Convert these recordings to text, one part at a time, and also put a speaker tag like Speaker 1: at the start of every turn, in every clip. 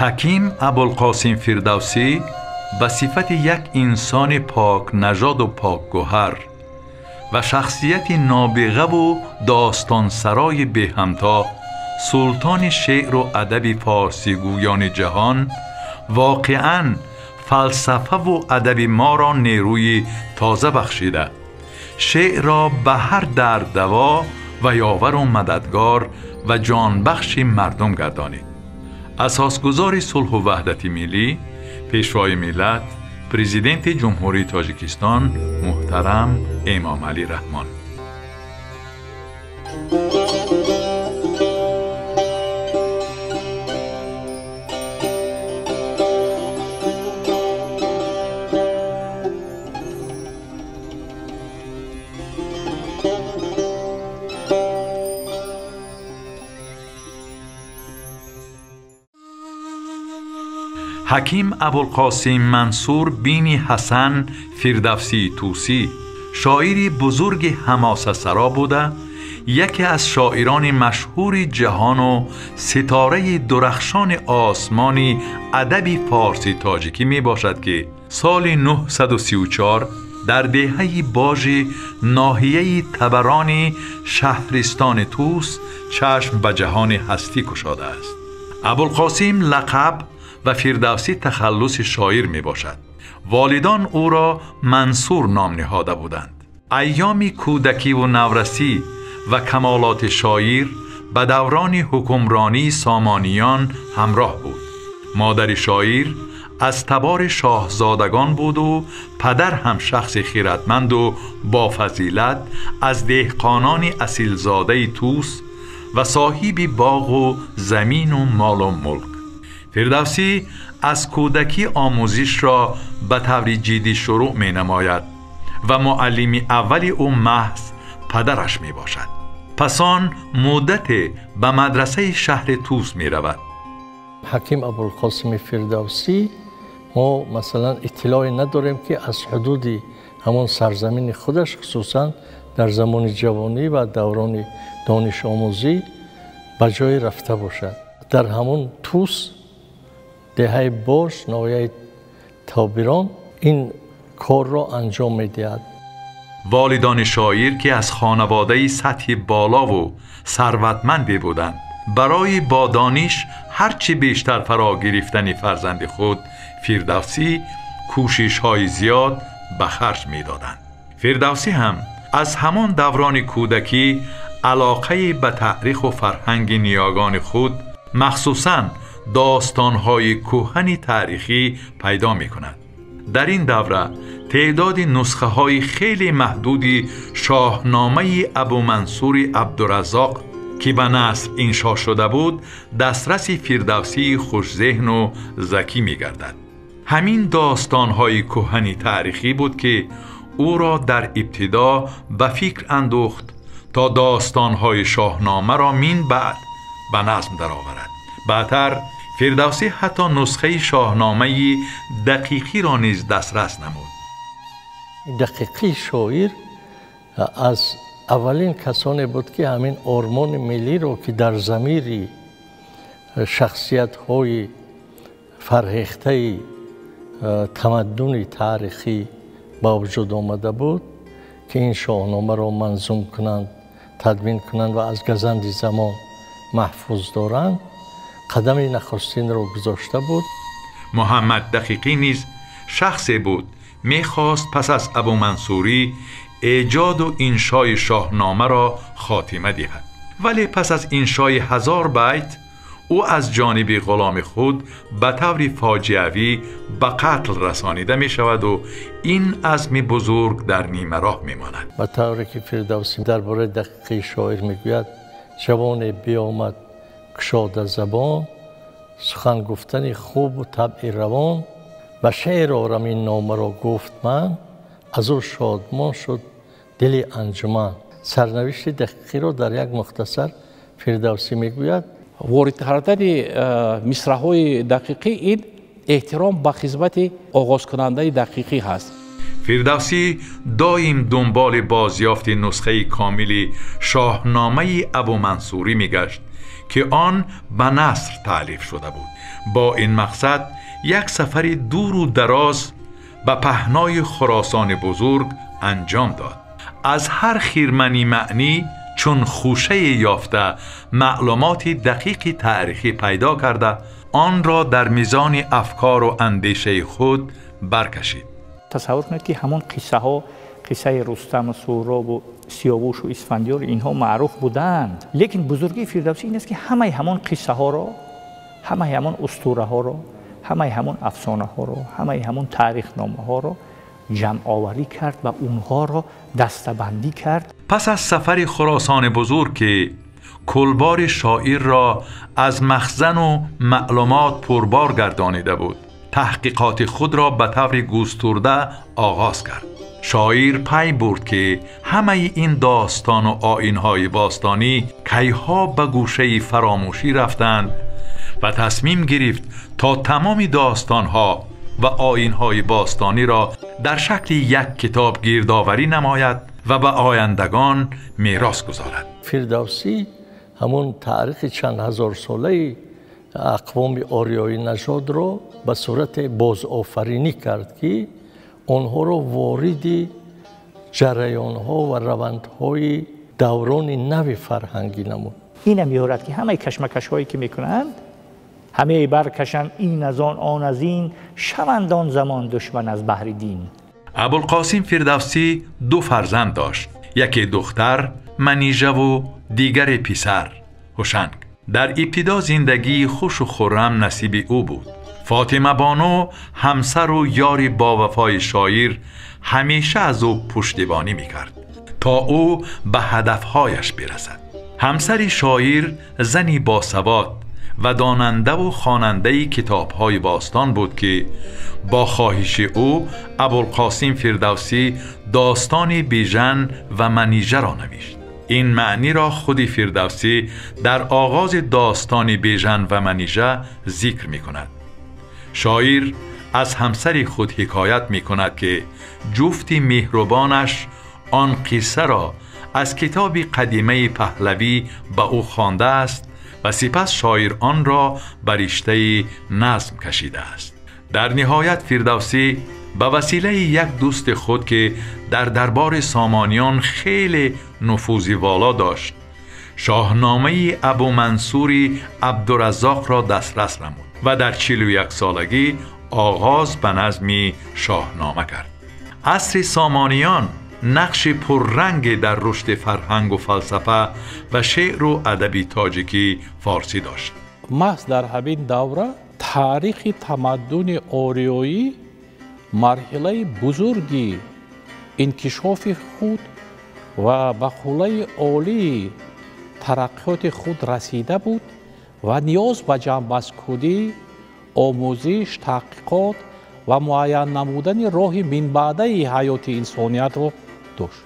Speaker 1: Ҳаким Абулқосим Фирдавсӣ ба сифати як инсони покнажоду покгӯҳар ва шахсияти нобиғаву достонсарои беҳамто, султони шеъру адаби форсигӯёни ҷаҳон, воқеан фалсафаву адаби моро нерӯи тоза бахшида, шеърро ба ҳар дард даво ва ёвару мададгор ва ҷонбахши мардум гардонид. Асосгузори сулҳу ваҳдати миллӣ, пешвои миллат, президенти Ҷумҳурии Тоҷикистон муҳтарам Эмомалӣ Раҳмон. Ҳаким Абулқосим Мансур бини Ҳасан Фирдавсии Тӯсӣ шоири бузурги ҳамосасаро буда, яке аз шоирони машҳури ҷаҳону ситораи дурахшони осмони адаби форси тоҷикӣ мебошад, ки соли 934 дар деҳаи Божи ноҳияи Табарони шаҳристони Тӯс чашм ба ҷаҳони ҳастӣ кушодааст. Абулқосим лақаб ва Фирдавсӣ тахаллуси шоир мебошад. Волидон ӯро Мансур ном ниҳода буданд. Айёми кӯдакиву наврасӣ ва камолоти шоир ба даврони ҳукмронии Сомониён ҳамроҳ буд. Модари шоир аз табори шоҳзодагон буду падар ҳам шахси хиратманду бофазилат аз деҳқонони асилзодаи Тӯс ва соҳиби боғу замину молу мулк. Фирдавсӣ аз кӯдакӣ омӯзишро ба таври ҷиддӣ шурӯъ менамояд ва муаллими аввали ӯ маҳз падараш мебошад. Пас он муддате ба мадрасаи шаҳри Тӯс меравад.
Speaker 2: Ҳаким Абулқосими Фирдавсӣ мо масалан иттилоъе надорем, ки аз ҳудуди ҳамон сарзамини худаш, хусусан дар замони ҷавонӣ ва даврони донишомӯзӣ ба ҷое рафта бошад. Дар ҳамон Тӯс, деҳаи Бош, ноҳияи Тобирон ин корро анҷом медиҳад.
Speaker 1: Волидони шоир, ки аз хонаводаи сатҳи болову сарватманде буданд, барои бо дониш ҳарчи бештар фаро гирифтани фарзанди худ Фирдавсӣ кӯшишҳои зиёд ба харҷ медоданд. Фирдавсӣ ҳам аз ҳамон даврони кӯдакӣ алоқаи ба таъриху фарҳанги ниёгони худ, махсусан достонҳои кӯҳани таърихӣ пайдо мекунад. Дар ин давра теъдоди нусхаҳои хеле маҳдуди шоҳномаи Абумансури Абдураззоқ, ки ба наср иншо шуда буд, дастраси Фирдавсии хушзеҳну закӣ мегардад. Ҳамин достонҳои кӯҳани таърихӣ буд, ки ӯро дар ибтидо ба фикр андӯхт то достонҳои шоҳномаро мин баъд ба назм дароварад. Баъдтар Фирдавсӣ ҳатто нусхаи шоҳномаи дақиқиро низ дастрас намуд.
Speaker 2: Дақиқи шоир аз аввалин касоне буд, ки ҳамин ормони миллиро, ки дар замири шахсиятҳои фарҳехтаи тамаддуни таърихӣ ба вуҷуд омада буд, ки ин шоҳномаро манзум кунанд, тадвин кунанд ва аз газанди замон маҳфуз доранд, қадами нахустинро гузошта буд.
Speaker 1: Муҳаммад Дақиқӣ низ шахсе буд, мехост пас аз Абумансурӣ эҷоду иншои шоҳномаро хотима диҳад. Вале пас аз иншои 1000 байт ӯ аз ҷониби ғуломи худ ба таври фоҷиавӣ ба қатл расонида мешаваду ин азми бузург дар нимароҳ мемонад.
Speaker 2: Ба тавре ки Фирдавсӣ дар бораи Дақиқии шоир мегӯяд: ҷавоне биомад кушода забон, сухан гуфтани хубу табъи равон, ба шеър орам ин номаро гуфт ман, аз ӯ шодмон шуд дили анҷуман. Сарнавишти Дақиқиро дар як мухтасар Фирдавсӣ мегӯяд.
Speaker 3: Ворид кардани мисраҳои Дақиқӣ ин эҳтиром ба хизмати оғозкунандаи Дақиқӣ ҳаст.
Speaker 1: Фирдавсӣ доим дунболи бозёфти нусхаи комили шоҳномаи Абумансурӣ мегашт, ки он ба наср таълиф шуда буд. Бо ин мақсад як сафари дуру дароз ба паҳнои Хуросони бузург анҷом дод. Аз ҳар хирмани маънӣ чун хӯшае ёфта маълумоти дақиқи таърихӣ пайдо карда, онро дар мизони афкору андешаи худ баркашид.
Speaker 4: Тасаввур кунед, ки ҳамон қиссаҳо, қиссаи Рустаму Суҳробу Сиёвушу Исфандиёр, инҳо маъруф буданд, лекин бузургии Фирдавсӣ ин аст, ки ҳамаи ҳамон қиссаҳоро, ҳамаи ҳамон устураҳоро, ҳамаи ҳамон афсонаҳоро, ҳамаи ҳамон таърихномаҳоро ҷамъоварӣ кард ва онҳоро дастабандӣ кард.
Speaker 1: Пас аз сафари Хуросони бузург, ки кулбори шоирро аз махзану маълумот пурбор гардонида буд, таҳқиқоти худро ба таври густурда оғоз кард. Шоир пай бурд, ки ҳамаи ин достону оинҳои бостонӣ кайҳо ба гӯшаи фаромӯшӣ рафтанд ва тасмим гирифт то тамоми достонҳо ва оинҳои бостониро дар шакли як китоб гирдоварӣ намояд ва ба ояндагон мерос гузорад.
Speaker 2: Фирдавсӣ ҳамон таърихи чанд ҳазорсолаи ақвоми ориёӣ нажодро ба сурати бозофаринӣ кард, ки онҳоро вориди ҷараёнҳо ва равандҳои даврони нави фарҳангӣ намуд.
Speaker 4: Инам меорад, ки ҳамаи кашмакашҳое ки мекунанд, ҳамаи баркашанд ин аз он, он аз ин, шаванд он замон душман аз баҳри дин.
Speaker 1: Абулқосим Фирдавсӣ ду фарзанд дошт: яке духтар Манижаву дигаре писар Ҳушанг. Дар ибтидо зиндагии хушу хуррам насиби ӯ буд. Фотима бону, ҳамсару ёри бовафои шоир, ҳамеша аз ӯ пуштибонӣ мекард, то ӯ ба ҳадафҳояш бирасад. Ҳамсари шоир зани босавод ва донандаву хонандаи китобҳои бостон буд, ки бо хоҳиши ӯ Абулқосим Фирдавсӣ достони Бижан ва Манижаро навишт. Ин маъниро худи Фирдавсӣ дар оғози достони Бижан ва Манижа зикр мекунад. Шоир аз ҳамсари худ ҳикоят мекунад, ки ҷуфти меҳрубонаш он қиссаро аз китоби қадимаи паҳлавӣ ба ӯ хондааст ва сипас шоир онро ба риштаи назм кашидааст. Дар ниҳоят Фирдавсӣ ба василаи як дӯсти худ, ки дар дарбори Сомониён хеле нуфузи воло дошт, шоҳномаи Абумансури Абдураззоқро дастрас намуд ва дар 41 солагӣ оғоз ба назми шоҳнома кард. Асри Сомониён нақши пурранге дар рушди фарҳангу фалсафа ва шеъру адаби тоҷикӣ форсӣ дошт.
Speaker 3: Маҳз дар ҳамин давра таърихи тамаддуни ориёӣ марҳилаи бузурги инкишофи худ ва ба хулаи олии тараққиёти худ расида буд ва ниёз ба ҷамъбасткунӣ, омӯзиш, таҳқиқот ва муайян намудани роҳи минбаъдаи ҳаёти инсониятро дошт.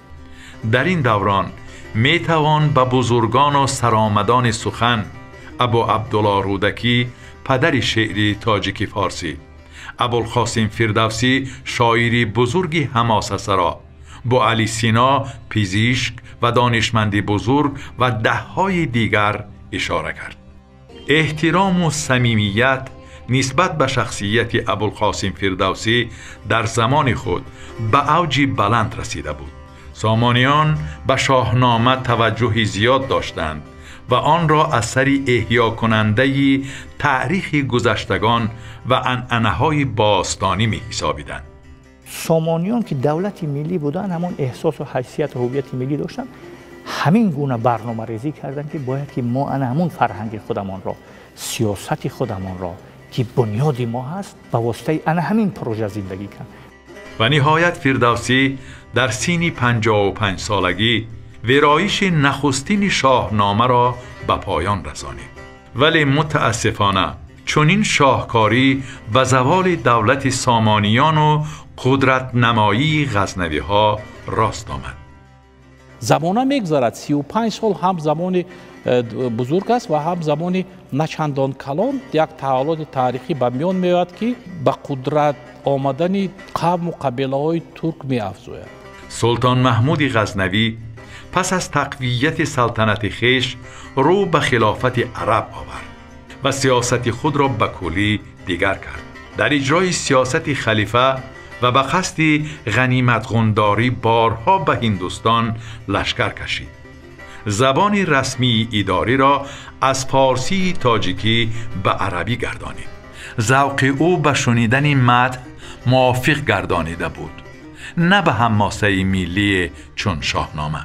Speaker 1: Дар ин даврон метавон ба бузургону саромадони сухан Абу Абдулло Рӯдакӣ, падари шеъри тоҷики форсӣ, Абулқосим Фирдавсӣ, шоири бузурги ҳамосасаро, Буали Сино, пизишк ва донишманди бузург ва даҳҳои дигар ишора кард. Эҳтирому самимият нисбат ба шахсияти Абулқосим Фирдавсӣ дар замони худ ба авҷи баланд расида буд. Сомониён ба шоҳнома таваҷҷӯҳи зиёд доштанд ва онро асари эҳёкунандаи таърихи гузаштагон ва анъанаҳои бостонӣ меҳисобиданд.
Speaker 4: Сомониён, ки давлати миллӣ буданд, ҳамон эҳсосу ҳайсияту ҳувияти миллӣ доштанд, ҳамин гуна барномарезӣ карданд, ки бояд ки мо ана ҳамон фарҳанги худамонро, сиёсати худамонро, ки бунёди мо ҳаст, ба воситаи ана ҳамин прожа зиндагӣ кард.
Speaker 1: Ва ниҳоят Фирдавсӣ дар синни 55 солагӣ вироиши нахустини шоҳномаро ба поён расонид. Вале мутаассифона чунин шоҳкорӣ ба заволи давлати Сомониёну қудратнамоии ғазнавиҳо рост омад.
Speaker 3: Замона мегузарад, 35 сол ҳам замони бузург аст ва ҳам замони начандон калон. Як таҳаввулоти таърихӣ ба миён меояд, ки ба қудрат омадани қавму қабилаҳои турк меафзояд.
Speaker 1: Султон Маҳмуди Ғазнавӣ پس از تقویت سلطنت خویش رو به خلافت عرب آورد و سیاست خود را به کلی دیگر کرد. در اجرای سیاست خلیفه و به قصد غنیمت غنداری بارها به هندوستان لشکر کشید. زبان رسمی اداری را از فارسی تاجیکی به عربی گردانید. ذوق او به شنیدن مدح موافق گردانیده بود، نه به حماسه ملی چون شاهنامه.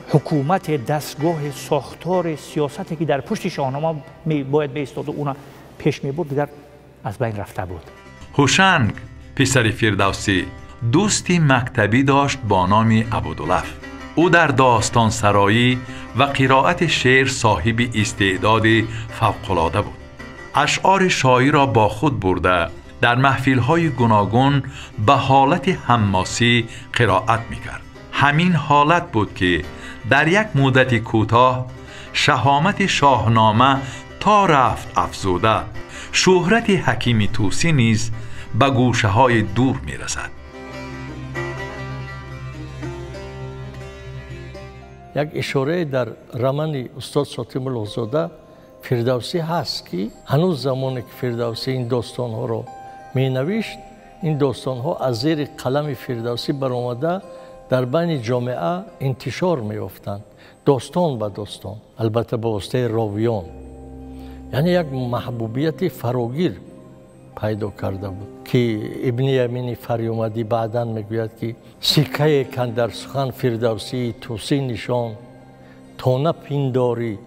Speaker 4: حکومت، دستگاه، ساختار سیاستی که در پشت شاهنامه باید بایستاد و اونا پیش میبرد دیگر از بین رفته بود.
Speaker 1: هوشنگ پسر فردوسی دوستی مکتبی داشت با نام ابودلف. او در داستان سرایی و قرائت شعر صاحب استعداد فوق‌العاده بود. اشعار شاعر را با خود برده در محفل‌های گوناگون به حالت حماسی قرائت می‌کرد. همین حالت بود که در یک مدت کوتاه شهامت شاهنامه تا رفت افزوده، شهرت حکیم طوسی نیز به گوشه های دور می رسد.
Speaker 2: یک اشاره در رمان استاد ساطع ملکزاده فردوسی هست که هنوز زمانی که فردوسی این داستان ها رو می نوشت، این داستان ها از زیر قلم فردوسی برآمده در بین جامعه انتشار می یافتند، داستان به داستان، البته به واسطه راویان. یعنی یک محبوبیت فراگیر پیدا کرده بود که ابن یمین فریومدی بعداً میگوید که سکه کن در سخن فردوسی طوسی نشان، تا نپنداری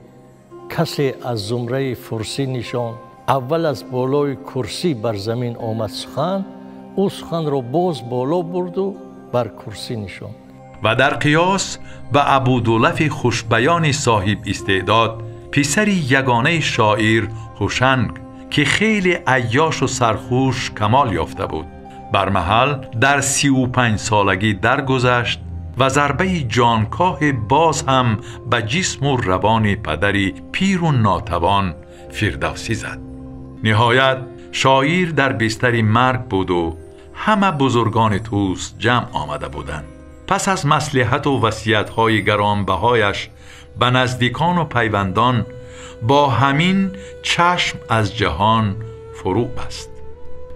Speaker 2: کسی از زمره فرسی نشان. اول از بالای کرسی بر زمین آمد سخن، او سخن را باز بالا برد و بر کرسی نشان.
Speaker 1: و در قیاس به ابودلف خوشبیان صاحب استعداد، پسر یگانه شاعر هوشنگ که خیلی عیاش و سرخوش کمال یافته بود، بر محل در 35 سالگی درگذشت و ضربه جانکاه باز هم به جسم و روان پدری پیر و ناتوان فردوسی زد. نهایت شاعر در بستر مرگ بود و همه بزرگان طوس جمع آمده بودند. پس از مصلحت و وصیت‌های گرانبهایش به نزدیکان و پیوندان، با همین چشم از جهان فرو بست.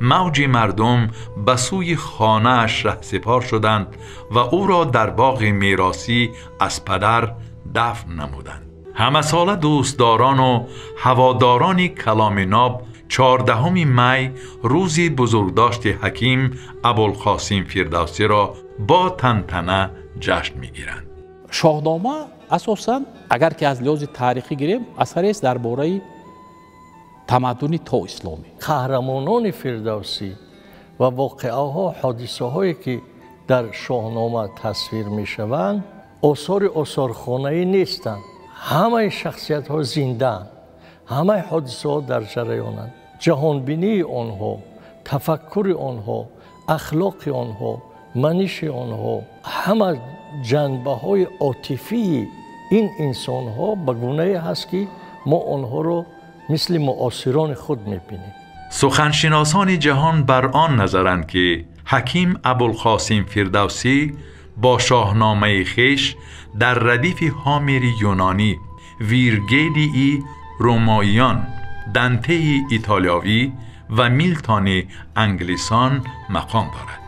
Speaker 1: موج مردم به سوی خانه‌اش رهسپار شدند و او را در باغ میراثی از پدر دفن نمودند. همه ساله دوستداران و هواداران کلام ناب 14 می روزی بزرگداشت حکیم ابوالقاسم فردوسی را با تنتنه جشن میگیرند.
Speaker 3: شاهنامه اساساً اگر که از لحاظ تاریخی گیریم، اثری است درباره تمدن تا اسلامی.
Speaker 2: قهرمانان فردوسی و واقعه ها، حادثه هایی که در شاهنامه تصویر می شوند، آثار آثارخانه‌ای نیستند. همه شخصیت ها زنده، همه حادثه ها در جریانند. جهانبینی آنها، تفکر آنها، اخلاق آنها، منش آنها، همه جنبه های عاطفی این انسان ها به گونه هست که ما آنها را مثل معاصران خود میبینیم.
Speaker 1: سخنشناسان جهان بر آن نظرند که حکیم ابوالقاسم فردوسی با شاهنامه خویش در ردیف هامر یونانی، ویرگیلی روماییان، دانته ایتالیاوی و میلتون انگلیسان مقام دارد.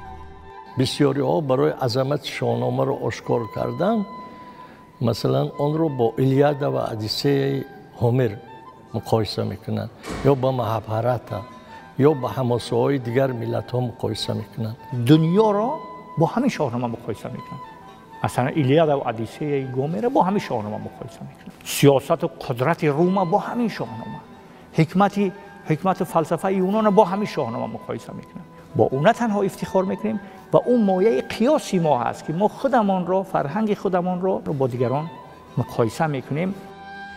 Speaker 2: بسیاری ها برای عظمت شاهنامه را آشکار کردن، مثلا آن را با ایلیادا و ادیسه هومر مقایسه میکنند، یا با مهابهاراتا یا با حماسه های دیگر ملت ها مقایسه میکنند.
Speaker 4: دنیا را با همین شاهنامه مقایسه میکنند. مثلا ایلیادا و ادیسه گومر با همین شاهنامه مقایسه میکنند. سیاست و قدرت روم با همین شاهنامه، حکمت و فلسفه یونان با همین شاهنامه مقایسه میکنند. با اون نه تنها افتخار میکنیم و اون مایه قیاسی ما هست که ما خودمان را، فرهنگ خودمان را با دیگران مقایسه میکنیم.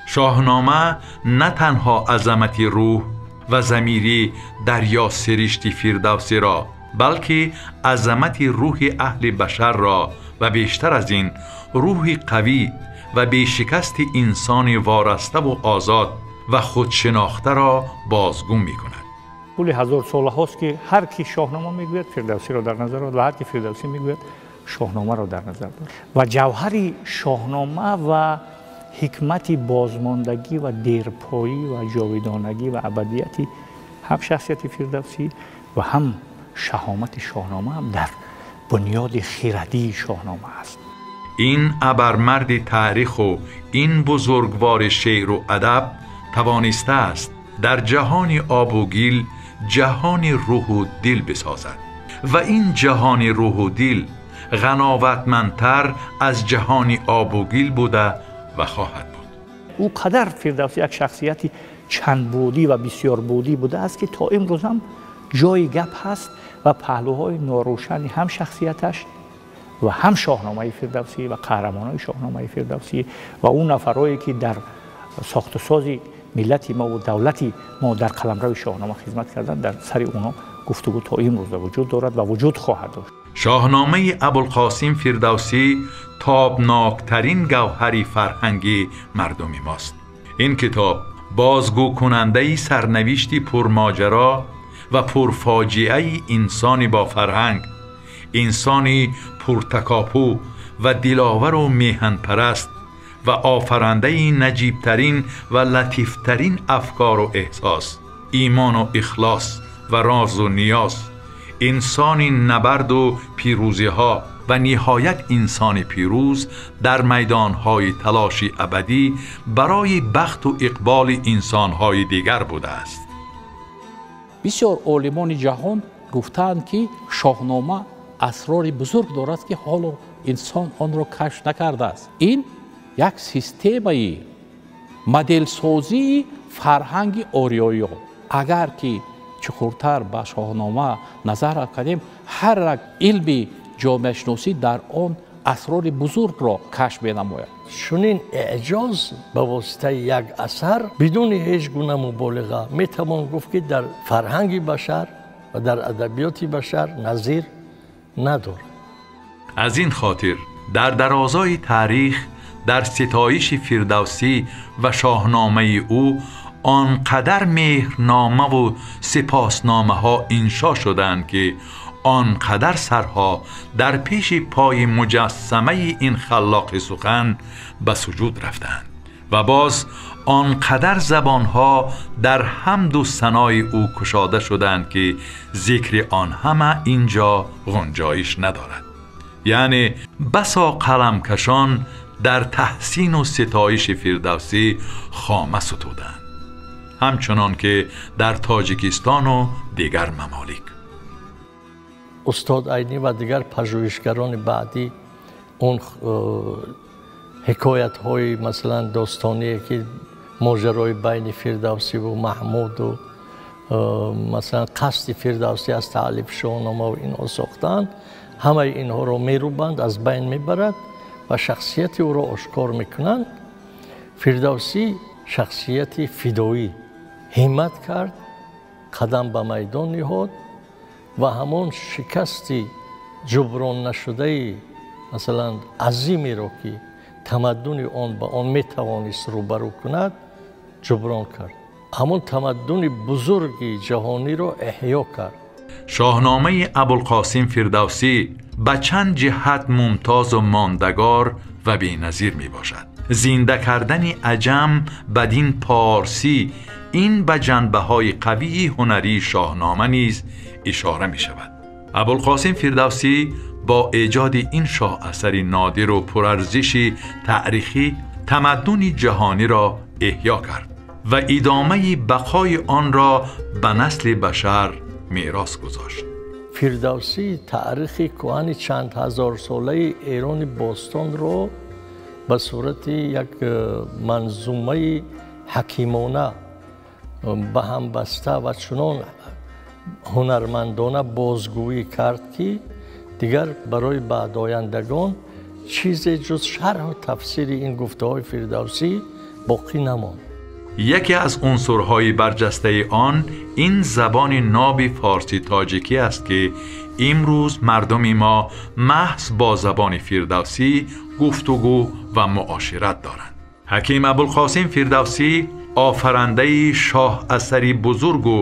Speaker 1: شاهنامه نه تنها عظمت روح و ضمیری دریا سرشت فردوسی را، بلکه عظمت روح اهل بشر را و بیشتر از این روح قوی و بیشکست انسان وارسته و آزاد و خودشناخته را بازگو میکند.
Speaker 4: طول هزار ساله هاست که هر کی شاهنامه میگوید فردوسی را در نظر دارد و هر کی فردوسی میگوید Шоҳномаро дар назар дорад ва ҷавҳари Шоҳнома ва ҳикмати бозмондагӣ ва дерпоӣ ва ҷовидонагӣ ва абадияти ҳам шахсияти Фирдавсӣ ва ҳам шаҳомати Шоҳнома ҳам дар бунёди хирадии Шоҳнома аст.
Speaker 1: Ин абармарди таъриху ин бузургвори шеъру адаб тавонистааст дар ҷаҳони обу гил ҷаҳони рӯҳу дил бисозад ва ин ҷаҳони рӯҳу дил ғановатмандтар аз ҷаҳони обу гил буда ва хоҳад буд.
Speaker 4: Ӯ қадар Фирдавсӣ як шахсияти чандбудӣ ва бисёрбудӣ будааст, ки то имрӯз ҳам ҷои гап ҳаст ва паҳлӯҳои норӯшани ҳам шахсияташ ва ҳам Шоҳномаи Фирдавсӣ ва қаҳрамонои Шоҳномаи Фирдавсӣ ва он нафарое ки дар сохтусози миллати мо ва давлати мо дар қаламрави Шоҳнома хизмат карданд, дар сари онҳо гуфтугӯ то имрӯза вуҷуд дорад ва вуҷуд хоҳад дошт.
Speaker 1: Шоҳномаи Абулқосим Фирдавсӣ тобноктарин гавҳари фарҳанги мардуми мост. Ин китоб бозгӯкунандаи сарнавишти пурмоҷаро ва пурфоҷиаи инсони бо фарҳанг, инсони пуртакопӯ ва диловару меҳанпараст ва офарандаи наҷибтарин ва латифтарин афкору эҳсос, имону ихлос ва розу ниёз, инсони набарду пирӯзиҳо ва ниҳоят инсони пирӯз дар майдонҳои талоши абадӣ барои бахту иқболи инсонҳои дигар будааст.
Speaker 3: Бисёр олимони ҷаҳон гуфтаанд, ки Шоҳнома асрори бузург дорад, ки ҳоло инсон онро кашф накардааст. Ин як системаи моделсозии фарҳанги ориёиҳо. Агар ки чуқуртар ба Шоҳнома назар афканем, ҳар як илми ҷомеашиносӣ дар он асрори бузургро кашф менамояд.
Speaker 2: Чунин эъҷоз ба воситаи як асар бидуни ҳеҷ гуна муболиға метавон гуфт, ки дар фарҳанги башар ва дар адабиёти башар назир надорад.
Speaker 1: Аз ин хотир дар дарозои таърих дар ситоиши Фирдавсӣ ва Шоҳномаи ӯ он қадар меҳрномаву сипосномаҳо иншо шуданд, ки он қадар сарҳо дар пеши пои муҷассамаи ин халлоқи сухан ба суҷуд рафтанд ва боз он қадар забонҳо дар ҳамду санои ӯ кушода шуданд, ки зикри он ҳама инҷо ғунҷоиш надорад. Яъне басо қаламкашон дар таҳсину ситоиши Фирдавсӣ хома сутуданд, ҳамчунон ки дар Тоҷикистону дигар мамолик.
Speaker 2: Устод Айнӣ ва дигар пажӯҳишгарони баъдӣ он ҳикоятҳои масалан достоние, ки моҷарои байни Фирдавсиву Маҳмуду масалан қасди Фирдавсӣ аз таълиф Шоҳнома ва инҳо сохтаанд, ҳамаи инҳоро мерубанд, аз байн мебарад ва шахсияти ӯро ошкор мекунанд. Фирдавсӣ шахсияти фидоӣ ҳиммат кард, қадам ба майдон ниҳод ва ҳамон шикасти ҷуброн нашудаи масалан азимеро, ки тамаддуни он ба он метавонист рӯбарӯ кунад, ҷуброн кард. Ҳамон тамаддуни бузурги ҷаҳониро эҳё кард.
Speaker 1: Шоҳномаи Абулқосим Фирдавсӣ ба чанд ҷиҳат мумтозу мондагор ва беназир мебошад. Зинда кардани аҷам бадин порсӣ ин ба ҷанбаҳои қавии ҳунарии Шоҳнома низ ишора мешавад. Абулқосим Фирдавсӣ бо эҷоди ин шоҳасари нодиру пурарзиши таърихӣ тамаддуни ҷаҳониро эҳё кард ва идомаи бақои онро ба насли башар мерос гузошт.
Speaker 2: Фирдавсӣ таърихи кӯҳани чанд ҳазорсолаи Эрони бостонро ба сурати як манзумаи ҳакимона ба ҳам баста ва чунон ҳунармандона бозгӯӣ кард, ки дигар барои баъдояндагон чизе ҷуз шарҳу тафсири ин гуфтаҳои Фирдавсӣ боқӣ намонд.
Speaker 1: Яке аз унсурҳои барҷастаи он ин забони ноби форсӣ-тоҷикӣ аст, ки имрӯз мардуми мо маҳз бо забони Фирдавсӣ гуфтугӯ ва муошират доранд. Ҳаким Абулқосим Фирдавсӣ офарандаи шоҳасари бузургу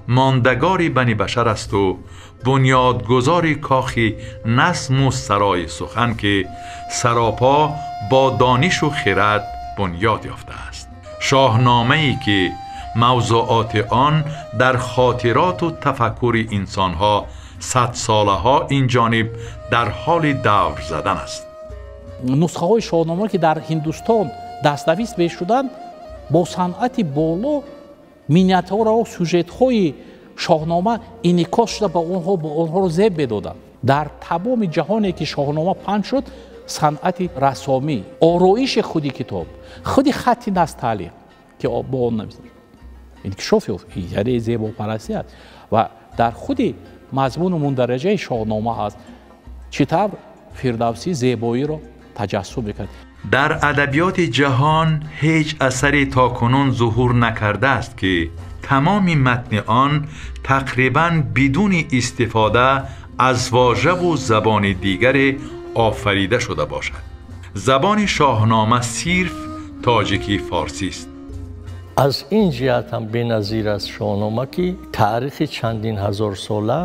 Speaker 1: мондагори бани башар аст ва бунёдгузори кохи назм ва сарои сухан ки саропо бо дониш ва хирад бунёд ёфтааст. Шоҳномае ки мавзӯоти он дар хотирот ва тафаккури инсонҳо садсолаҳо ин ҷониб дар ҳоли давр задан аст.
Speaker 3: Нусхаҳои шоҳнома ки дар Ҳиндустон дастнавис мешуданд, бо санъати боло миниатюраҳо, сюжетҳои шоҳнома инъикос шуда ба онҳоро зеб медоданд. Дар тамоми ҷаҳоне ки шоҳнома паҳн шуд, санъати рассомӣ, ороиши худи китоб, худи хатти насталиқ ки бо он нависта инкишоф ёфт, яъне зебопарастӣ аст ва дар худи мазмуну мундараҷаи шоҳнома ҳаст чӣ тавр Фирдавсӣ зебоиро таҷассум мекард.
Speaker 1: Дар адабиёти ҷаҳон ҳеҷ асаре то кунун зуҳур накардааст ки тамоми матни он тақрибан бидуни истифода аз вожаву забони дигаре офарида шуда бошад. Забони шоҳнома сирф тоҷикӣ форсист.
Speaker 2: Аз ин ҷиҳат ҳам беназир аст шоҳнома ки таърихи чандин ҳазорсола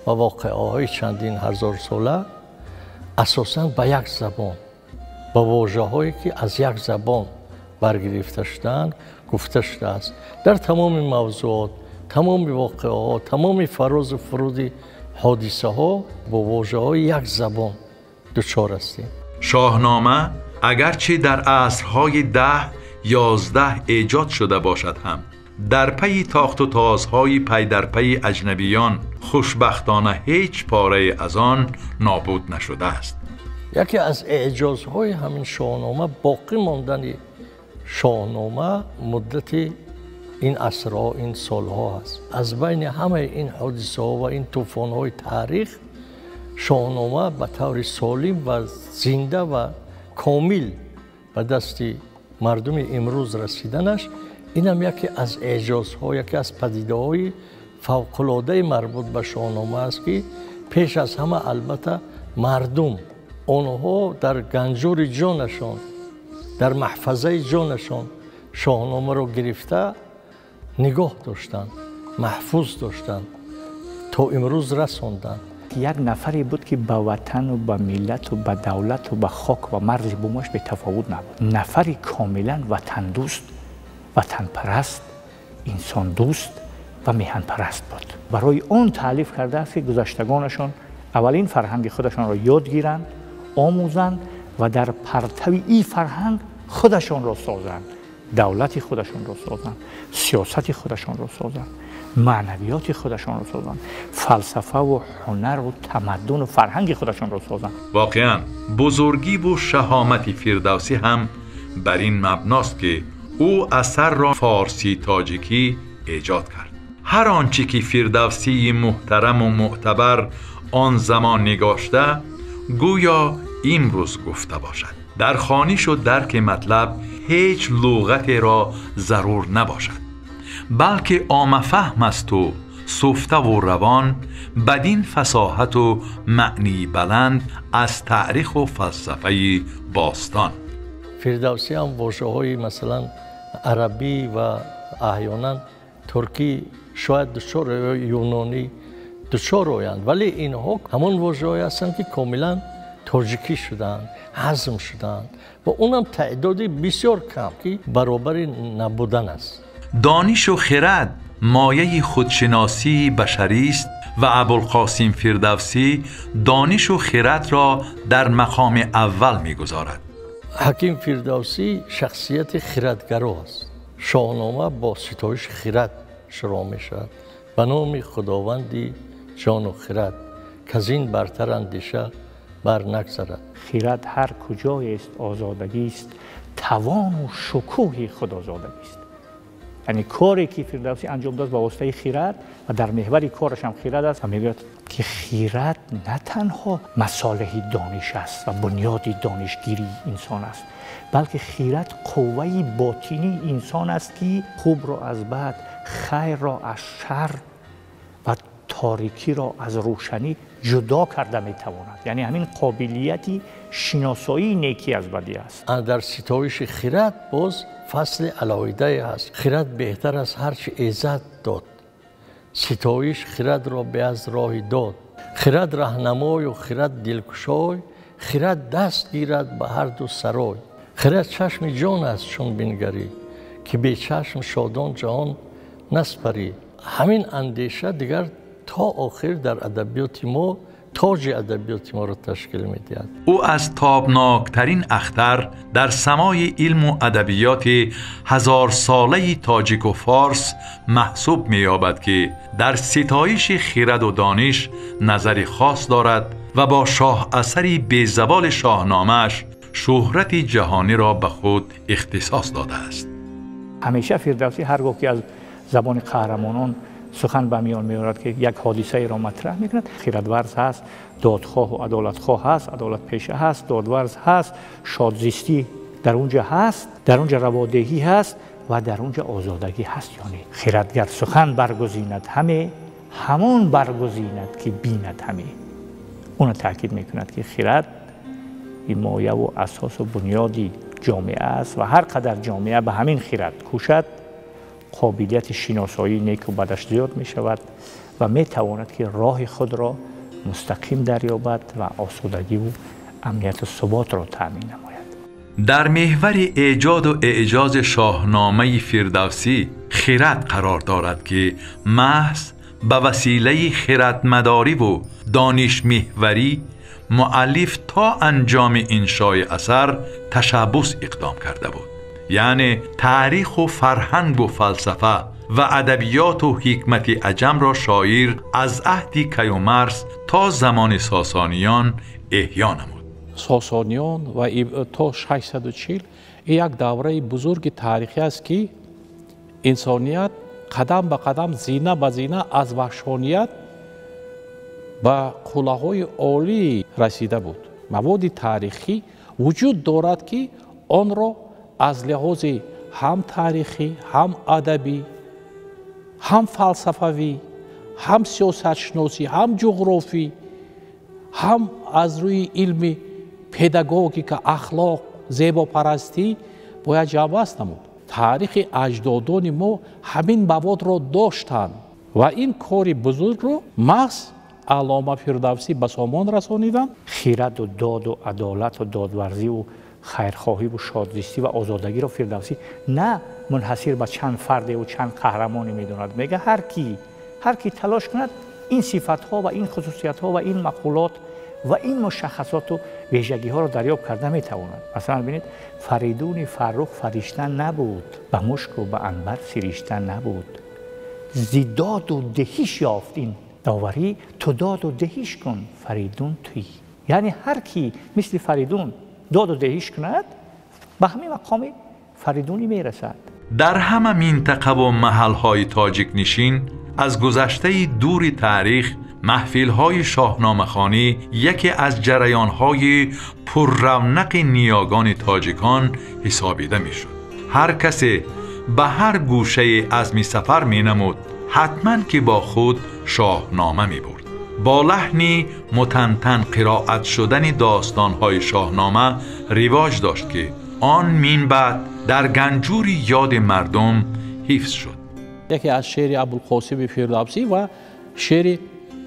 Speaker 2: ва воқеаҳои чандин ҳазорсола асосан ба як забон, ба вожаҳое ки аз як забон баргирифта шудаанд гуфта шудааст. Дар тамоми мавзӯот, тамоми воқеаҳо, тамоми фарозу фуруди ҳодисаҳо бо вожаҳои як забон дучор ҳастем.
Speaker 1: Шоҳнома агарчи дар асрҳои 10, 11 эҷод шуда бошад ҳам дар пайи тохту тозҳои пайдарпайи аҷнабиён хушбахтона ҳеҷ порае аз он нобуд нашудааст.
Speaker 2: Яке аз эъҷозҳои ҳамин шоҳнома боқӣ мондани шоҳнома муддати ин асрҳо, ин солҳо аст. Аз байни ҳамаи ин ҳодисаҳо ва ин тӯфонҳои таърих шоҳнома ба таври солим ва зинда ва комил ба дасти мардуми имрӯз расиданаш инам яке аз эъҷозҳо, яке аз падидаҳои фавқулодаи марбут ба шоҳнома аст ки пеш аз ҳама албатта мардум онҳо дар ганҷури ҷонашон, дар маҳфазаи ҷонашон шоҳномаро гирифта нигоҳ доштанд, маҳфуз доштанд, то имрӯз расонданд.
Speaker 4: Як нафаре буд ки ба ватану ба миллату ба давлату ба хок ва марзи бумаш бетафовут набуд. Нафари комилан ватандӯст, ватанпараст, инсондӯст ва меҳанпараст буд. Барои он таълиф кардааст ки гузаштагонашон аввалин фарҳанги худашонро ёд гиранд, омӯзанд ва дар партави ин фарҳанг худашонро созанд, давлати худашонро созанд, сиёсати худашонро созанд, маънавиёти худашонро созанд, фалсафаву ҳунару тамаддуну фарҳанги худашонро созанд.
Speaker 1: Воқеан бузургиву шаҳомати Фирдавсӣ ҳам бар ин мабност ки ӯ асарро форсӣ-тоҷикӣ эҷод кард. Ҳар он чӣ ки Фирдавсии муҳтараму мӯътабар он замон нигошта, гӯё имрӯз гуфта бошад. Дар хонишу дарки матлаб ҳеҷ луғатеро зарур набошад, балки оммафаҳм асту суфтаву равон, бадин фасоҳату маънии баланд аз таъриху фалсафаи бостон.
Speaker 2: Фирдавсӣ ҳам вожаҳои масалан арабӣ ва аҳёнан туркӣ шояд дучор ё юнонӣ дучор оянд, вале инҳо ҳамон вожаҳое ҳастанд ки комилан тоҷикӣ шудаанд, ҳазм шудаанд ва онам таъдоди бисёр кам ки баробари набудан аст.
Speaker 1: Донишу хирад мояи худшиносии башарист ва Абулқосим Фирдавсӣ донишу хирадро дар мақоми аввал мегузорад.
Speaker 2: Ҳаким Фирдавсӣ шахсияти хирадгаро аст. Шоҳнома бо ситоиши хирад шурӯъ мешавад. Ба номи Худованди ҷону хирад, каз ин бартар андеша бар нагзарад.
Speaker 4: Хирад ҳар куҷоест озодагист, тавону шукӯҳи худозодагист. Яъне коре ки Фирдавсӣ анҷом дод ба воситаи хирад ва дар меҳвари кораш ҳам хирад аст ва мегӯяд ки хирад на танҳо масолеҳи дониш аст ва бунёди донишгирии инсон аст, балки хирад қувваи ботинии инсон аст ки хубро аз бад, хайрро аз шар ва торикиро аз рӯшанӣ ҷудо карда метавонад. Яъне ҳамин қобилияти шиносоии некӣ аз бадӣ аст.
Speaker 2: Дар ситоиши хирад боз фасли алоҳидае ҳаст. Хирад беҳтар аз ҳар чи эзат дод, Ситоиш хирадро бе аз роҳи дод. Хирад раҳнамою хирад дилкушой, хирад даст гирад ба ҳарду сарой. Хирад чашми ҷон аст чун бингарӣ, ки бечашм шодон ҷаҳон наспарӣ. Ҳамин андеша дигар то охир дар адабиёти мо тоҷи адабиёти моро ташкил медиҳад.
Speaker 1: Ӯ аз тобноктарин ахтар дар самои илму адабиёти ҳазорсолаи тоҷику форс маҳсуб меёбад, ки дар ситоиши хираду дониш назари хос дорад ва бо шоҳасари безаволи шоҳномааш шӯҳрати ҷаҳониро ба худ ихтисос додааст.
Speaker 4: Ҳамеша Фирдавсӣ ҳаргоҳ ки аз забони қаҳрамонон сухан ба миён меорад, ки як ҳодисаеро матраҳ мекунад, хирадварз ҳаст, додхоҳу адолатхоҳ ҳаст, адолатпеша ҳаст, додварз ҳаст, шодзистӣ дар онҷа ҳаст, дар онҷа раводеҳӣ ҳаст ва дар онҷа озодагӣ ҳаст. Ёне хирадгар сухан баргузинад ҳаме, ҳамон баргузинад ки бинад ҳаме. Уна таъкид мекунад, ки хирад ҳимояву асосу бунёди ҷомеа аст ва ҳар қадар ҷомеа ба ҳамин хирад кӯшад, қобилияти шиносоии неку бадаш зиёд мешавад ва метавонад, ки роҳи худро мустақим дарёбад ва осудагиву амнияту суботро таъмин намояд.
Speaker 1: Дар меҳвари эҷоду эъҷози шоҳномаи Фирдавсӣ хирад қарор дорад, ки маҳз ба василаи хирадмадориву донишмеҳварӣ муаллиф то анҷоми иншои асар ташаббус иқдом карда буд. Яъне таъриху фарҳангу фалсафа ва адабиёту ҳикмати аҷамро шоир аз аҳди Каюмарс то замони Сосониён эҳё намуд.
Speaker 3: Сосониён ва то 640 як давраи бузурги таърихӣ аст, ки инсоният қадам ба қадам, зина ба зина аз ваҳшоният ба қуллаҳои олӣ расида буд. Маводи таърихӣ вуҷуд дорад, ки онро аз лиҳози ҳам таърихӣ, ҳам адабӣ, ҳам фалсафавӣ, ҳам сиёсатшиносӣ, ҳам ҷуғрофӣ, ҳам аз рӯи илми педагогика, ахлоқ, зебопарастӣ бояд ҷамъбаст намуд. Таърихи аҷдодони мо ҳамин маводро доштанд ва ин кори бузургро маҳз Аллома Фирдавсӣ ба сомон расониданд.
Speaker 4: Хираду доду адолату додварзиву хайрхоҳиву шодзистӣ ва озодагиро Фирдавсӣ на мунҳасир ба чанд фардеву чанд қаҳрамоне медонад. Мега ҳар ки талош кунад, ин сифатҳо ва ин хусусиятҳо ва ин мақулот ва ин мушаххасоту вижагиҳоро дарёб карда метавонад. Масалан бинед, Фаридуни Фаррух фаришта набуд, ба мушку ба анбар сиришта набуд. Зи доду деҳиш ёфт ин доварӣ, ту доду деҳиш кун, Фаридун туӣ. Яъне ҳар ки мисли Фаридун доду деҳиш кунад, ба ҳамин мақоми Фаридунӣ мерасад.
Speaker 1: Дар ҳама минтақаву маҳалҳои тоҷикнишин аз гузаштаи дури таърих маҳфилҳои шоҳномахонӣ яке аз ҷараёнҳои пурравнақи ниёгони тоҷикон ҳисобида мешуд. Ҳар касе ба ҳар гӯшаи азми сафар менамуд, ҳатман ки бо худ шоҳнома мебурд. Бо лаҳни мутантан қироат шудани достонҳои шоҳнома ривоҷ дошт, ки он минбаъд дар ганҷури ёди мардум ҳифз шуд.
Speaker 3: Яке аз шеъри Абулқосими Фирдавсӣ ва шеъри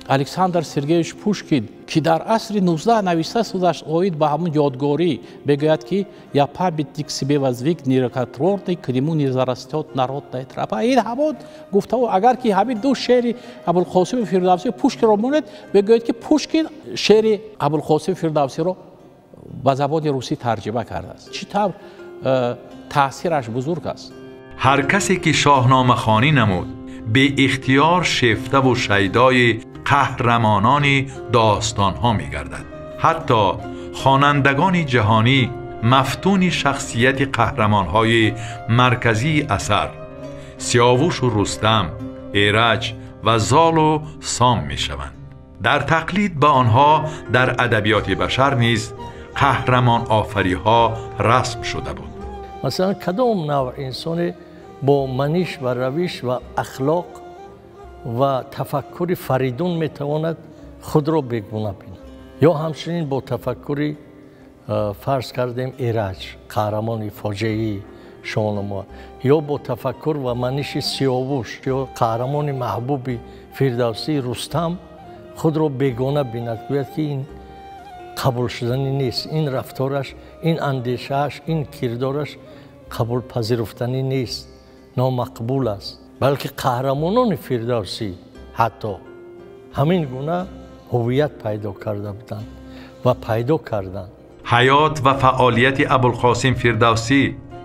Speaker 3: Александр Сергеевич Пушкин, ки дар асри 19 нависта шудааст оид ба ҳамун ёдгорӣ, мегӯяд, ки я памятник себе воздвиг нерукотворный, к нему не зарастет народная тропа. Ин ҳамон гуфтао, агар ки ҳамин ду шеъри Абулқосими Фирдавсӣ Пушкинро монед, мегӯяд, ки Пушкин шеъри Абулқосими Фирдавсиро ба забони русӣ тарҷима кардааст. Чӣ тавр таъсираш бузург аст.
Speaker 1: Ҳар касе ки шоҳномахонӣ намуд, беихтиёр шефтаву шайдои қаҳрамонони достонҳо мегардад. Ҳатто хонандагони ҷаҳонӣ мафтуни шахсияти қаҳрамонҳои марказии асар Сиёвушу Рустам, Эраҷ ва Золу Сом мешаванд. Дар тақлид ба онҳо дар адабиёти башар низ қаҳрамонофариҳо расм шуда буд.
Speaker 2: Масалан, кадом навъ инсоне бо маниш ва равиш ва ахлоқ ва тафаккури Фаридун метавонад худро бегуна бинад? Ё ҳамчунин бо тафаккури, фарз кардем, Эраҷ, қаҳрамони фоҷиаи Шоҳнома ё бо тафаккур ва маниши Сиёвуш ё қаҳрамони маҳбуби Фирдавсӣ Рустам худро бегона бинад, гӯяд ки ин қабулшуданӣ нест, ин рафтораш, ин андешааш, ин кирдораш қабулпазируфтанӣ нест, номақбул аст. Балки қаҳрамонони Фирдавсӣ ҳатто ҳамин гуна ҳувият пайдо карда буданд ва пайдо карданд.
Speaker 1: Ҳаёт ва фаъолияти Абулқосим Фирдавсӣ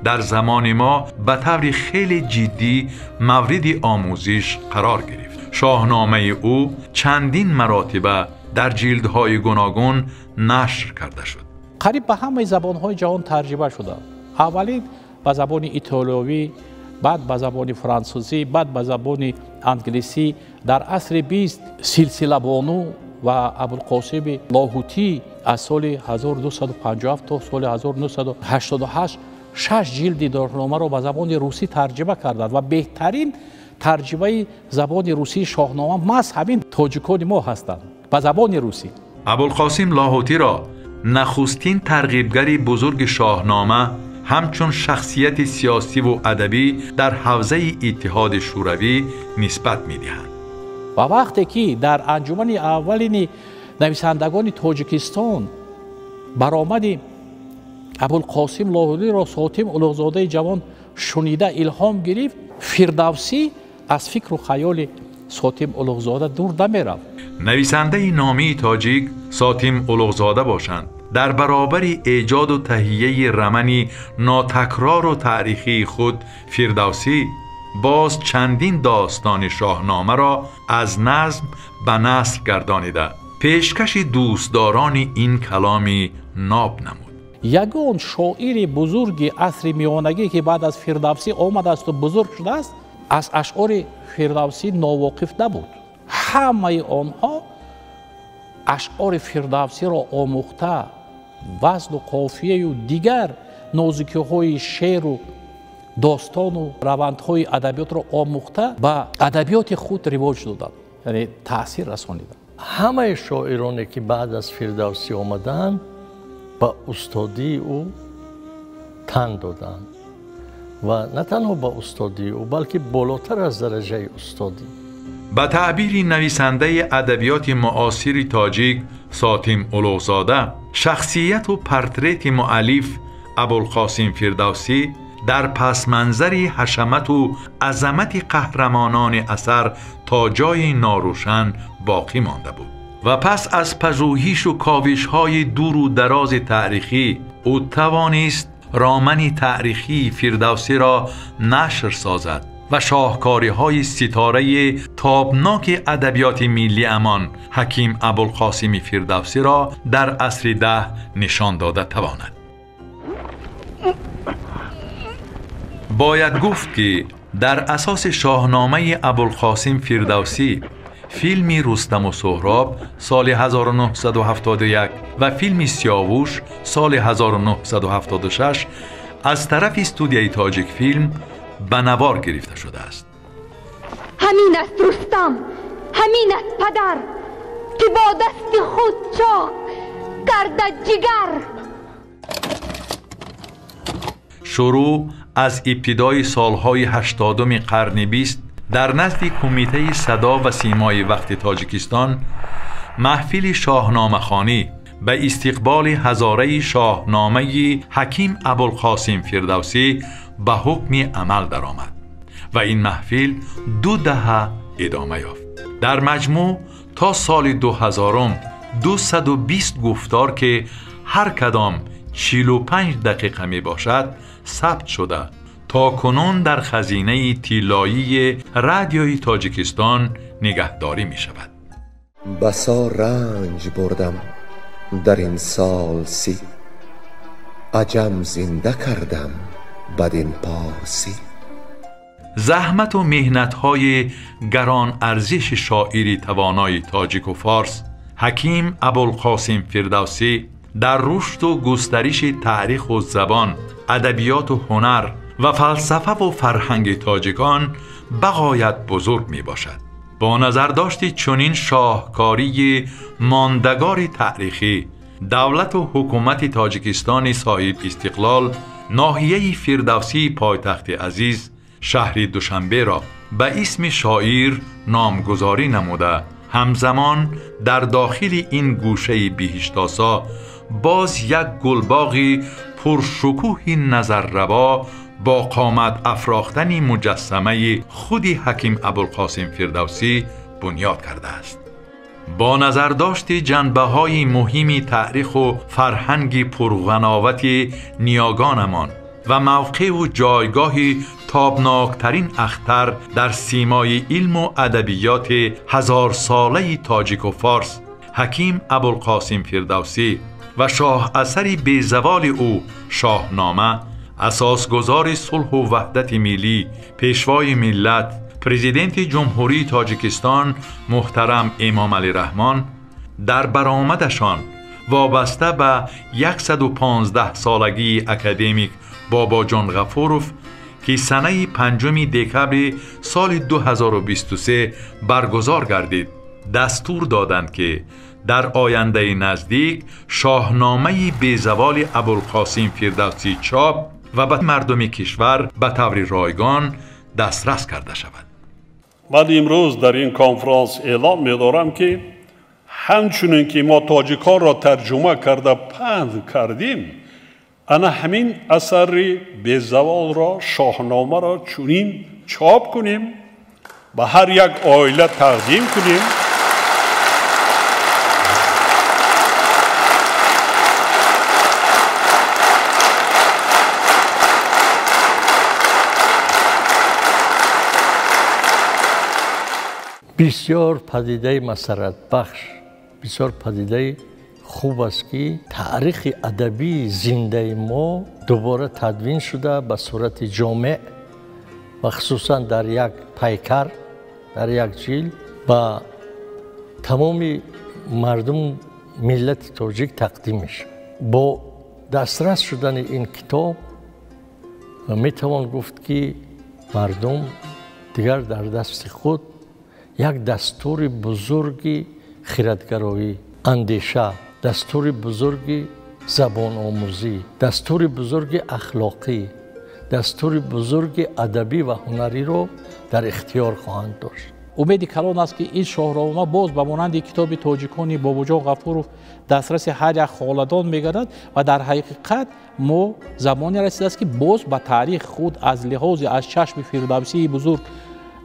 Speaker 1: дар замони мо ба таври хеле ҷиддӣ мавриди омӯзиш қарор гирифт. Шоҳномаи ӯ чандин маротиба дар ҷилдҳои гуногун нашр карда шуд.
Speaker 3: Қариб ба ҳамаи забонҳои ҷаҳон тарҷима шуда. Аввалин ба забони итолиёвӣ, баъд ба забони франсузӣ, баъд ба забони англисӣ. Дар асри 20 Силсилабону ва Абулқосими Лоҳутӣ аз соли 1257 то соли 1988 6 ҷилди шоҳномаро ба забони русӣ тарҷима карданд ва беҳтарин тарҷимаи забони русии шоҳнома маҳз ҳамин тоҷикони мо ҳастанд ба забони русӣ.
Speaker 1: Абулқосим Лоҳутиро нахустин тарғибгари бузурги шоҳнома ҳамчун шахсияти сиёсиву адабӣ дар ҳавзаи Иттиҳоди Шӯравӣ нисбат медиҳанд.
Speaker 3: Ва вақте ки дар анҷумани аввалини нависандагони Тоҷикистон баромади Абулқосим Лоҳутиро Сотим Улуғзодаи ҷавон шунида илҳом гирифт, Фирдавсӣ аз фикру хаёли Сотим Улуғзода дур намерафт.
Speaker 1: Нависандаи номии тоҷик Сотим Улуғзода бошанд, дар баробари эҷоду таҳияи рамани нотакрору таърихии худ Фирдавсӣ боз чандин достони шоҳномаро аз назм ба наср гардонида пешкаши дӯстдорони ин каломи ноб намуд.
Speaker 3: Ягон шоири бузурги асри миёнагӣ ки баъд аз Фирдавсӣ омадасту бузург шудааст, аз ашъори Фирдавсӣ новоқиф набуд. Ҳамаи онҳо ашъори Фирдавсиро омӯхта, вазну қофияю дигар нозукиҳои шеъру достону равандҳои адабиётро омӯхта ба адабиёти худ ривоҷ доданд, яъне таъсир расониданд.
Speaker 2: Ҳамаи шоироне ки баъд аз Фирдавсӣ омадаанд ба устодии ӯ тан доданд ва на танҳо ба устодии ӯ, балки болотар аз дараҷаи устодӣ.
Speaker 1: Ба таъбири нависандаи адабиёти муосири тоҷик Сотим Улуғзода, шахсияту портрети муаллиф Абулқосим Фирдавсӣ дар пасманзари ҳашамату азамати қаҳрамонони асар то ҷои норӯшан боқӣ монда буд ва пас аз пажӯҳишу ковишҳои дуру дарози таърихӣ ӯ тавонист романи таърихии Фирдавсиро нашр созад ва шоҳкориҳои ситораи тобноки адабиёти миллиамон Ҳаким Абулқосими Фирдавсиро дар асри 10 нишон дода тавонад. Бояд гуфт ки дар асоси шоҳномаи Абулқосим Фирдавсӣ филми Рустаму Суҳроб соли 1971 ва филми Сиёвуш соли 1976 аз тарафи студияи Тоҷикфилм ба навор гирифта шудааст.
Speaker 5: Ҳамин аст Рустам, ҳамин аст падар, ки бо дасти худ чоқ карда ҷигар.
Speaker 1: Шурӯъ аз ибтидои солҳои 80-уми қарни 20 дар назди Кумитаи садо ва симои вақти Тоҷикистон маҳфили шоҳномахонӣ ба истиқболи ҳазораи шоҳномаи Ҳаким Абулқосим Фирдавсӣ ба ҳукми амал даромад ва ин маҳфил 2 даҳа идома ёфт. Дар маҷмӯъ то соли 2000 220 гуфтор ки ҳар кадом 45 дақиқа мебошад сабт шуда то кунун дар хазинаи тиллоии радиои Тоҷикистон нигаҳдорӣ мешавад.
Speaker 6: Басо ранҷ бурдам дар ин сол 30, аҷам зинда кардам бадин порсӣ.
Speaker 1: Заҳмату меҳнатҳои гарон арзиши шоири тавонои тоҷику форс Ҳаким Абулқосим Фирдавсӣ дар рушду густариши таъриху забон, адабиёту ҳунар ва фалсафаву фарҳанги тоҷикон бағоят бузург мебошад. Бо назардошти чунин шоҳкории мондагори таърихӣ, давлату ҳукумати Тоҷикистони соҳиб истиқлол ноҳияи Фирдавсии пойтахти азиз шаҳри Душанберо ба исми шоир номгузорӣ намуда, ҳамзамон дар дохили ин гӯшаи биҳиштосо боз як гулбоғи пуршукӯҳи назарраво бо қомат афрохтани муҷассамаи худи Ҳаким Абулқосим Фирдавсӣ бунёд кардааст. Бо назардошти ҷанбаҳои муҳими таъриху фарҳанги пурғановати ниёгонамон ва мавқеъу ҷойгоҳи тобноктарин ахтар дар симои илму адабиёти ҳазорсолаи тоҷику форс, Ҳаким Абулқосим Фирдавсӣ ва шоҳасари безаволи ӯ Шоҳнома, асосгузори сулҳу ваҳдати миллӣ, пешвои миллат, президенти Ҷумҳурии Тоҷикистон муҳтарам Эмомалӣ Раҳмон дар баромадашон вобаста ба 115 солагии академик Бобоҷон Ғафуров, ки санаи 5 декабри соли 2023 баргузор гардид, дастур доданд, ки дар ояндаи наздик Шоҳномаи безаволи Абулқосим Фирдавсӣ чоп ва ба мардуми кишвар ба таври ройгон дастрас карда шавад.
Speaker 7: Ман имрӯз дар ин конфронс эълон медорам, ки ҳамчунин ки мо тоҷиконро тарҷума карда паҳн кардем, ана ҳамин асари безаволро, Шоҳномаро чунин чоп кунем, ба ҳар як оила тақдим кунем.
Speaker 2: Бисёр падидаи масарратбахш, бисёр падидаи хуб аст, ки таърихи адабии зиндаи мо дубора тадвин шуда ба сурати ҷомеъ ва хусусан дар як пайкар, дар як ҷилд ба тамоми мардум миллати тоҷик тақдим мешавад. Бо дастрас шудани ин китоб метавон гуфт, ки мардум дигар дар дасти худ як дастури бузурги хиратгароӣ, андеша, дастури бузурги забономӯзӣ, дастури бузурги ахлоқӣ, дастури бузурги адабӣ ва ҳунариро дар ихтиёр хоҳанд дошт.
Speaker 3: Умеди калон аст, ки ин Шоҳнома боз ба монанди китоби тоҷикони Бобоҷон Ғафуров дастраси ҳар як хонадон мегардад ва дар ҳақиқат мо замоне расидааст, ки боз ба таърих худ аз лиҳози аз чашми Фирдавсии бузург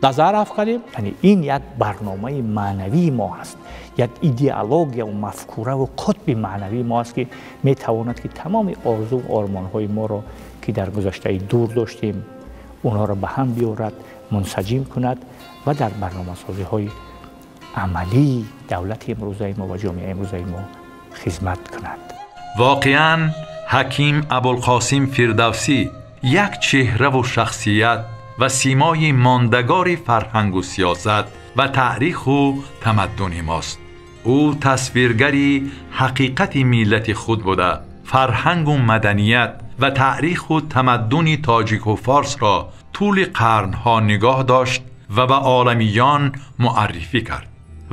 Speaker 3: назар афканем.
Speaker 4: Яъне ин як барномаи маънавии мо ҳаст, як идеология ва мафкура ва қутби маънавии мо аст, ки метавонад ки тамоми орзу ормонҳои моро, ки дар гузаштаи дур доштем, онҳоро ба ҳам биёрад, мунсаҷим кунад ва дар барномасозиҳои амалии давлати имрӯзаи мо ва ҷомеаи имрӯзаи мо хизмат кунад.
Speaker 1: Воқеан Ҳаким Абулқосим Фирдавсӣ як чеҳраву шахсият ва симои мондагори фарҳангу сиёсат ва таъриху тамаддуни мост. Ӯ тасвиргари ҳақиқати миллати худ буда, фарҳангу маданият ва таъриху тамаддуни тоҷику форсро тӯли қарнҳо нигоҳ дошт ва ба оламиён муаррифӣ кард.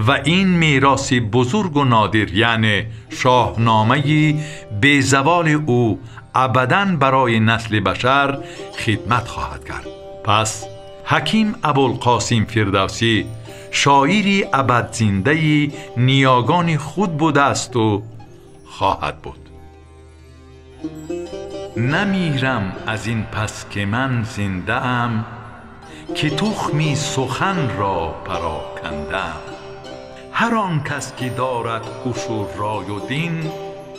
Speaker 1: Ва ин мероси бузургу нодир, яъне Шоҳномаи безаволи ӯ, абадан барои насли башар хидмат хоҳад кард. Пас Ҳаким Абулқосим Фирдавсӣ шоири абадзиндаи ниёгони худ будаасту хоҳад буд. Намирам аз ин пас ки ман зиндаам, ки тухми суханро парокандаам. Ҳар он кас ки дорад ҳушу рою дин,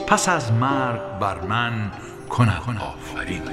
Speaker 1: пас аз марг бар ман кунад офарин.